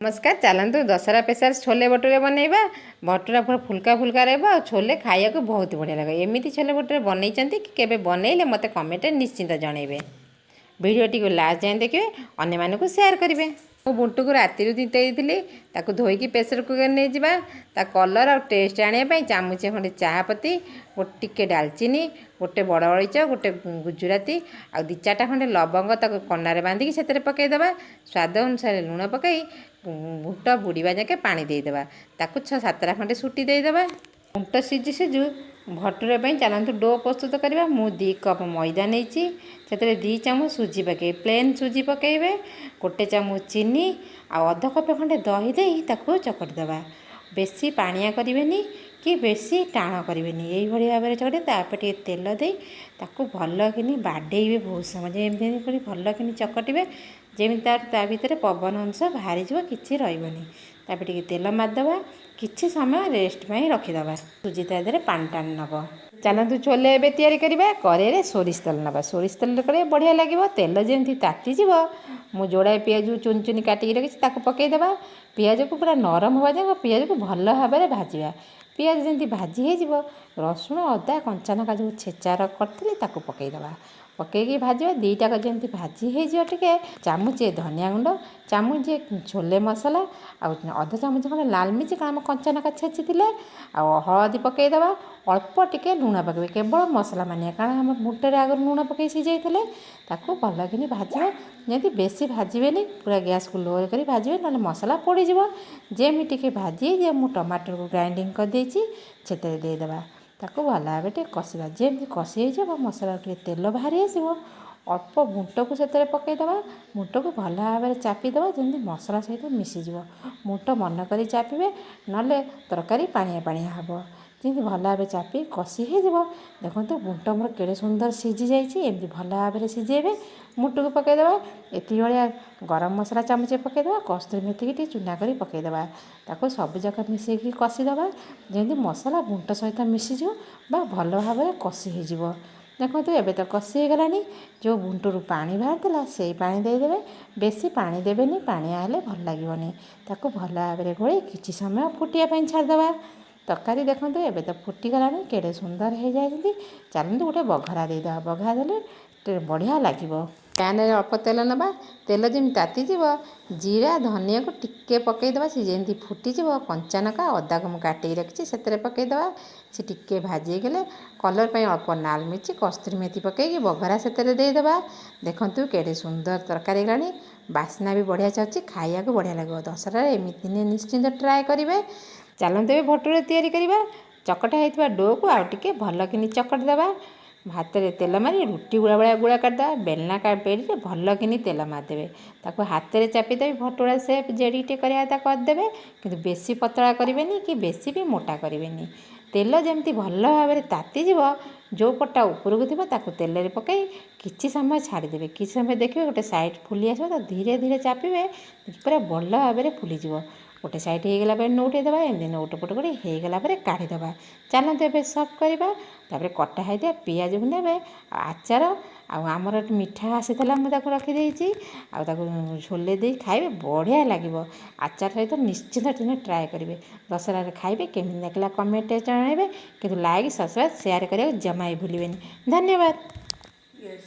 ନମସ୍କାର, ଚାଲନ୍ତୁ ଦଶହରା ସ୍ପେଶାଲ ଛୋଲେ ଭଟୁରେ ବନେଇବା। ଭଟୁରା ପୁରା ଫୁଲକା ଫୁଲକା ରହିବ ଆଉ ଛୋଲେ ଖାଇବାକୁ ବହୁତ ବଢ଼ିଆ ଲାଗିବ। ଏମିତି ଛୋଲେ ଭଟୁରେ ବନେଇଛନ୍ତି କି କେବେ ବନେଇଲେ ମୋତେ କମେଣ୍ଟରେ ନିଶ୍ଚିନ୍ତ ଜଣାଇବେ। ଭିଡ଼ିଓଟିକୁ ଲାଷ୍ଟ ଯାଏଁ ଦେଖିବେ, ଅନ୍ୟମାନଙ୍କୁ ସେୟାର କରିବେ। ମୁଁ ବୁଟକୁ ରାତିରୁ ତିନ୍ତେଇ ଦେଇଥିଲି। ତାକୁ ଧୋଇକି ପ୍ରେସର କୁକର୍ ନେଇଯିବା। ତା କଲର୍ ଆଉ ଟେଷ୍ଟ ଆଣିବା ପାଇଁ ଚାମଚେ ଖଣ୍ଡେ ଚାହା ପତି, ଟିକେ ଡାଲଚିନି, ଗୋଟେ ବଡ଼ ଅଳେଇଚ, ଗୋଟେ ଗୁଜୁରାତି ଆଉ ଦୁଇ ଚାରିଟା ଖଣ୍ଡେ ଲବଙ୍ଗ ତାକୁ କନାରେ ବାନ୍ଧିକି ସେଥିରେ ପକାଇଦେବା। ସ୍ୱାଦ ଅନୁସାରେ ଲୁଣ ପକାଇ ବୁଟ ବୁଡ଼ିବା ଯାକେ ପାଣି ଦେଇଦେବା। ତାକୁ 6-7ଟା ଖଣ୍ଡେ ସୁଟି ଦେଇଦେବା। ବୁଟ ସିଝୁ ସିଝୁ ଭଟୁରା ପାଇଁ ଚାଲନ୍ତୁ do ପ୍ରସ୍ତୁତ କରିବା। ମୁଁ 2 କପ୍ ମଇଦା ନେଇଛି। ସେଥିରେ 2 ଚାମଚ ସୁଜି ପକାଇବେ, ପ୍ଲେନ୍ ସୁଜି ପକାଇବେ। 1 ଚାମଚ ଚିନି ଆଉ ଅଧ କପ୍ ଖଣ୍ଡେ ଦହି ଦେଇ ତାକୁ ଚକଟି ଦେବା। ବେଶୀ ପାଣିଆ କରିବେନି କି ବେଶୀ ଟାଣ କରିବେନି, ଏଇଭଳି ଭାବରେ ଚକଟି ତାପରେ ଟିକେ ତେଲ ଦେଇ ତାକୁ ଭଲକିନି ବାଡ଼େଇବେ ବହୁତ ସମୟ। ଯେମିତି ଏମିତି କରି ଭଲକିନି ଚକଟିବେ, ଯେମିତି ତାର ତା ଭିତରେ ପବନ ଅଂଶ ବାହାରିଯିବ, କିଛି ରହିବନି। ତାପରେ ଟିକେ ତେଲ ମାରିଦେବା, କିଛି ସମୟ ରେଷ୍ଟ ପାଇଁ ରଖିଦେବା। ସୁଜି ତା ଦେହରେ ପାଣି ଟାଣି ନେବ। ଚାଲନ୍ତୁ ଛୋଲେ ଏବେ ତିଆରି କରିବା। କରେଇରେ ସୋରିଷ ତେଲ ନେବା। ସୋରିଷ ତେଲରେ କଲେ ବଢ଼ିଆ ଲାଗିବ। ତେଲ ଯେମିତି ତାତିଯିବ, ମୁଁ ଯୋଡ଼ାଏ ପିଆଜ ଚୁନି ଚୁନି କାଟିକି ରଖିଛି, ତାକୁ ପକାଇଦେବା। ପିଆଜକୁ ପୁରା ନରମ ହେବା ଯାକ ପିଆଜକୁ ଭଲ ଭାବରେ ଭାଜିବା। ପିଆଜ ଯେମିତି ଭାଜି ହେଇଯିବ, ରସୁଣ, ଅଦା, କଞ୍ଚା ଲଙ୍କା ଯେଉଁ ଛେଚା କରିଥିଲି, ତାକୁ ପକାଇଦେବା। ପକାଇକି ଭାଜିବା। ଦୁଇଟାକ ଯେମିତି ଭାଜି ହେଇଯିବ, ଟିକେ ଚାମଚେ ଧନିଆ ଗୁଣ୍ଡ, ଚାମଚେ ଛୋଲେ ମସଲା ଆଉ ଅଧ ଚାମଚ ଖଣ୍ଡେ ଲାଲ ମିର୍ଚ, କାରଣ ଆମେ କଞ୍ଚା ଲଙ୍କା ଛେଚିଥିଲେ, ଆଉ ହଳଦୀ ପକାଇଦେବା। ଅଳ୍ପ ଟିକେ ଲୁଣ ପକାଇବେ, କେବଳ ମସଲା ମାନିବା, କାରଣ ଆମ ବୁଟରେ ଆଗରୁ ଲୁଣ ପକାଇ ସିଝାଇଥିଲେ। ତାକୁ ଭଲକିନି ଭାଜିବା। ଯେମିତି ବେଶୀ ଭାଜିବେନି, ପୁରା ଗ୍ୟାସ୍କୁ ଲୋରେ କରି ଭାଜିବେ, ନହେଲେ ମସଲା ପୋଡ଼ିଯିବ। ଯେମିତି ଟିକେ ଭାଜି ହେଇଯିବ, ମୁଁ ଟମାଟରକୁ ଗ୍ରାଇଣ୍ଡିଙ୍ଗ କରିଦେଇଛି, ସେଥିରେ ଦେଇଦେବା। ତାକୁ ଭଲ ଭାବରେ ଟିକେ କଷିବା। ଯେମିତି କଷି ହେଇଯିବ, ମସଲାରୁ ଟିକେ ତେଲ ବାହାରି ଆସିବ, ଅଳ୍ପ ବୁଟକୁ ସେଥିରେ ପକାଇଦେବା। ବୁଟକୁ ଭଲ ଭାବରେ ଚାପିଦେବା, ଯେମିତି ମସଲା ସହିତ ମିଶିଯିବ। ବୁଟ ମନେ କରି ଚାପିବେ, ନହେଲେ ତରକାରୀ ପାଣିଆ ପାଣିଆ ହେବ। ଯେମିତି ଭଲ ଭାବେ ଚାପି କଷି ହେଇଯିବ, ଦେଖନ୍ତୁ ବୁଟ ମୋର କେଡ଼େ ସୁନ୍ଦର ସିଝି ଯାଇଛି। ଏମିତି ଭଲ ଭାବରେ ସିଝେଇବେ। ବୁଟକୁ ପକାଇଦେବା। ଏତିକି ଭଳିଆ ଗରମ ମସଲା ଚାମଚେ ପକାଇଦେବା। କସ୍ତୁରୀ ମେଥିକି ଟିକେ ଚୁନା କରି ପକାଇଦେବା। ତାକୁ ସବୁଯାକ ମିଶାଇକି କଷିଦେବା, ଯେମିତି ମସଲା ବୁଟ ସହିତ ମିଶିଯିବ ବା ଭଲ ଭାବରେ କଷି ହେଇଯିବ। ଦେଖନ୍ତୁ, ଏବେ ତ କଷି ହେଇଗଲାଣି। ଯେଉଁ ବୁଟରୁ ପାଣି ବାହାରିଥିଲା, ସେଇ ପାଣି ଦେଇଦେବେ। ବେଶୀ ପାଣି ଦେବେନି, ପାଣିଆ ହେଲେ ଭଲ ଲାଗିବନି। ତାକୁ ଭଲ ଭାବରେ ଗୋଳେଇ କିଛି ସମୟ ଫୁଟିବା ପାଇଁ ଛାଡ଼ିଦେବା। ତରକାରୀ ଦେଖନ୍ତୁ, ଏବେ ତ ଫୁଟିଗଲାଣି, କେଡ଼େ ସୁନ୍ଦର ହେଇଯାଇଛନ୍ତି। ଚାଲନ୍ତୁ ଗୋଟେ ବଘରା ଦେଇଦେବା। ବଘରା ଦେଲେ ଟିକେ ବଢ଼ିଆ ଲାଗିବ। ପ୍ୟାନରେ ଅଳ୍ପ ତେଲ ନେବା। ତେଲ ଯେମିତି ତାତିଯିବ, ଜିରା ଧନିଆକୁ ଟିକେ ପକାଇଦେବା। ସେ ଯେମିତି ଫୁଟିଯିବ, କଞ୍ଚା ଲଙ୍କା, ଅଦାକୁ ମୁଁ କାଟିକି ରଖିଛି, ସେଥିରେ ପକାଇଦେବା। ସେ ଟିକେ ଭାଜି ହେଇଗଲେ କଲର୍ ପାଇଁ ଅଳ୍ପ ନାଲ ମିର୍ଚି, କସ୍ତୁରୀ ମେଥି ପକାଇକି ବଘରା ସେଥିରେ ଦେଇଦେବା। ଦେଖନ୍ତୁ, କେଡ଼େ ସୁନ୍ଦର ତରକାରୀ ହେଇଗଲାଣି। ବାସ୍ନା ବି ବଢ଼ିଆ ଚାଲୁଛି, ଖାଇବାକୁ ବଢ଼ିଆ ଲାଗିବ। ଦଶହରାରେ ଏମିତି ଦିନେ ନିଶ୍ଚିନ୍ତ ଟ୍ରାଏ କରିବେ। ଚାଲନ୍ତୁ ଏବେ ଭଟୁରେ ତିଆରି କରିବା। ଚକଟା ହେଇଥିବା ଡୋକୁ ଆଉ ଟିକେ ଭଲକିନି ଚକଟି ଦେବା। ହାତରେ ତେଲ ମାରି ରୁଟି ଗୁଳା ଭଳିଆ ଗୁଳା କାଟିଦେବା। ବେଲଣା ପେଡ଼ିରେ ଭଲକିନି ତେଲ ମାରିଦେବେ। ତାକୁ ହାତରେ ଚାପିଦେବେ। ଭଟୁରା ସେପ୍ ଯେଡ଼ିକି ଟିକେ କରିବା କଥା କରିଦେବେ, କିନ୍ତୁ ବେଶୀ ପତଳା କରିବେନି କି ବେଶୀ ବି ମୋଟା କରିବେନି। ତେଲ ଯେମିତି ଭଲ ଭାବରେ ତାତିଯିବ, ଯେଉଁ ପଟଟା ଉପରକୁ ଥିବ ତାକୁ ତେଲରେ ପକାଇ କିଛି ସମୟ ଛାଡ଼ିଦେବେ। କିଛି ସମୟ ଦେଖିବେ ଗୋଟେ ସାଇଡ଼୍ ଫୁଲି ଆସିବ। ତାକୁ ଧୀରେ ଧୀରେ ଚାପିବେ, ପୁରା ଭଲ ଭାବରେ ଫୁଲିଯିବ। ଗୋଟେ ସାଇଡ଼୍ ହେଇଗଲା ପରେ ନଉଟେଇ ଦେବା। ଏମିତି ନଉଟ ପଟ କରି ହେଇଗଲା ପରେ କାଢ଼ିଦେବା। ଚାଲନ୍ତୁ ଏବେ ସର୍ଭ କରିବା। ତାପରେ କଟା ହେଇଥିବା ପିଆଜକୁ ନେବେ ଆଉ ଆଚାର ଆଉ ଆମର ଏଠି ମିଠା ଆସିଥିଲା, ମୁଁ ତାକୁ ରଖିଦେଇଛି। ଆଉ ତାକୁ ଛୋଲେ ଦେଇ ଖାଇବେ, ବଢ଼ିଆ ଲାଗିବ। ଆଚାର ସହିତ ନିଶ୍ଚିନ୍ତ ଦିନେ ଟ୍ରାଏ କରିବେ। ଦଶହରାରେ ଖାଇବେ, କେମିତି ଲାଗିଲା କମେଣ୍ଟରେ ଜଣାଇବେ। କିନ୍ତୁ ଲାଇକ୍, ସବସ୍କ୍ରାଇବ୍, ସେୟାର କରିବାକୁ ଜମା ବି ଭୁଲିବେନି। ଧନ୍ୟବାଦ। Yes.